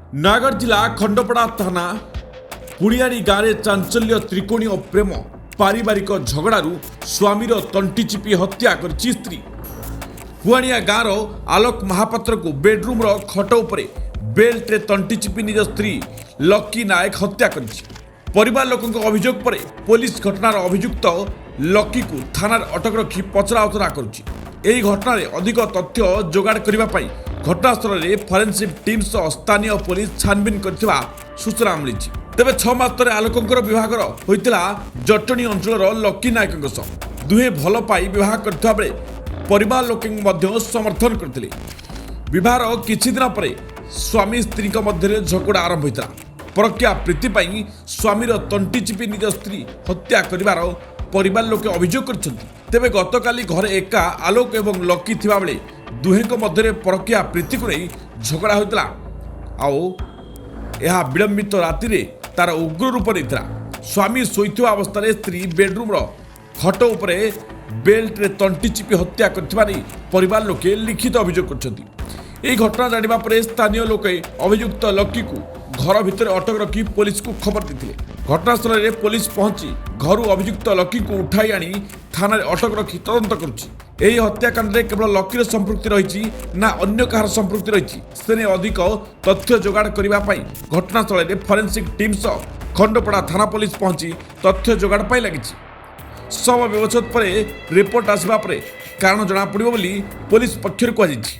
ନୟାଗଡ଼ ଜିଲ୍ଲା ଖଣ୍ଡପଡ଼ା ଥାନା ପୁଣିଆଣି ଗାଁରେ ଚାଞ୍ଚଲ୍ୟ ତ୍ରିକୋଣୀୟ ପ୍ରେମ। ପାରିବାରିକ ଝଗଡ଼ାରୁ ସ୍ୱାମୀର ତଣ୍ଟି ଚିପି ହତ୍ୟା କରିଛି ସ୍ତ୍ରୀ। ପୁଆଣିଆ ଗାଁର ଆଲୋକ ମହାପାତ୍ରକୁ ବେଡରୁମ୍ର ଖଟ ଉପରେ ବେଲ୍ଟରେ ତଣ୍ଟି ଚିପି ନିଜ ସ୍ତ୍ରୀ ଲକି ନାୟକ ହତ୍ୟା କରିଛି। ପରିବାର ଲୋକଙ୍କ ଅଭିଯୋଗ ପରେ ପୋଲିସ ଘଟଣାର ଅଭିଯୁକ୍ତ ଲକିକୁ ଥାନାରେ ଅଟକ ରଖି ପଚରାଉଚରା କରୁଛି। ଏହି ଘଟଣାରେ ଅଧିକ ତଥ୍ୟ ଯୋଗାଡ଼ କରିବା ପାଇଁ ଘଟଣାସ୍ଥଳରେ ଫରେନ୍ସିକ୍ ଟିମ୍ ସହ ସ୍ଥାନୀୟ ପୋଲିସ ଛାନଭିନ କରିଥିବା ସୂଚନା ମିଳିଛି। ତେବେ 6 ମାସ ତଳେ ଆଲୋକଙ୍କର ବିବାହଘର ହୋଇଥିଲା ଜଟଣୀ ଅଞ୍ଚଳର ଲକି ନାୟକଙ୍କ ସହ। ଦୁହେଁ ଭଲ ପାଇ ବିବାହ କରିଥିବା ବେଳେ ପରିବାର ଲୋକଙ୍କୁ ମଧ୍ୟ ସମର୍ଥନ କରିଥିଲେ। ବିବାହର କିଛି ଦିନ ପରେ ସ୍ୱାମୀ ସ୍ତ୍ରୀଙ୍କ ମଧ୍ୟରେ ଝଗଡ଼ା ଆରମ୍ଭ ହୋଇଥିଲା। ପରକୀୟା ପ୍ରୀତି ପାଇଁ ସ୍ୱାମୀର ତଣ୍ଟି ଚିପି ନିଜ ସ୍ତ୍ରୀ ହତ୍ୟା କରିବାର ପରିବାର ଲୋକେ ଅଭିଯୋଗ କରିଛନ୍ତି। ତେବେ ଗତକାଲି ଘରେ ଏକା ଆଲୋକ ଏବଂ ଲକି ଥିବାବେଳେ ଦୁହେଁଙ୍କ ମଧ୍ୟରେ ପରକୀୟା ପ୍ରୀତିକୁ ନେଇ ଝଗଡ଼ା ହୋଇଥିଲା। ଆଉ ଏହା ବିଳମ୍ବିତ ରାତିରେ ତାର ଉଗ୍ର ରୂପ ନେଇଥିଲା। ସ୍ୱାମୀ ଶୋଇଥିବା ଅବସ୍ଥାରେ ସ୍ତ୍ରୀ ବେଡରୁମ୍ର ଖଟ ଉପରେ ବେଲ୍ଟରେ ତଣ୍ଟି ଚିପି ହତ୍ୟା କରିଥିବା ନେଇ ପରିବାର ଲୋକେ ଲିଖିତ ଅଭିଯୋଗ କରିଛନ୍ତି। ଏହି ଘଟଣା ଜାଣିବା ପରେ ସ୍ଥାନୀୟ ଲୋକେ ଅଭିଯୁକ୍ତ ଲକିକୁ ଘର ଭିତରେ ଅଟକ ରଖି ପୋଲିସକୁ ଖବର ଦେଇଥିଲେ। ଘଟଣାସ୍ଥଳରେ ପୋଲିସ ପହଞ୍ଚି ଘରୁ ଅଭିଯୁକ୍ତ ଲକିକୁ ଉଠାଇ ଆଣି ଥାନାରେ ଅଟକ ରଖି ତଦନ୍ତ କରୁଛି। ଏହି ହତ୍ୟାକାଣ୍ଡରେ କେବଳ ଲକିର ସମ୍ପୃକ୍ତି ରହିଛି ନା ଅନ୍ୟ କାହାର ସମ୍ପୃକ୍ତି ରହିଛି, ସେ ନେଇ ଅଧିକ ତଥ୍ୟ ଯୋଗାଡ଼ କରିବା ପାଇଁ ଘଟଣାସ୍ଥଳରେ ଫରେନ୍ସିକ୍ ଟିମ୍ ସହ ଖଣ୍ଡପଡ଼ା ଥାନା ପୋଲିସ ପହଞ୍ଚି ତଥ୍ୟ ଯୋଗାଡ଼ ପାଇଁ ଲାଗିଛି। ଶବ ବ୍ୟବଚ୍ଛେଦ ପରେ ରିପୋର୍ଟ ଆସିବା ପରେ କାରଣ ଜଣାପଡ଼ିବ ବୋଲି ପୋଲିସ ପକ୍ଷରୁ କୁହାଯାଇଛି।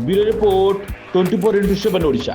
Bureau report, 24x7 Odisha.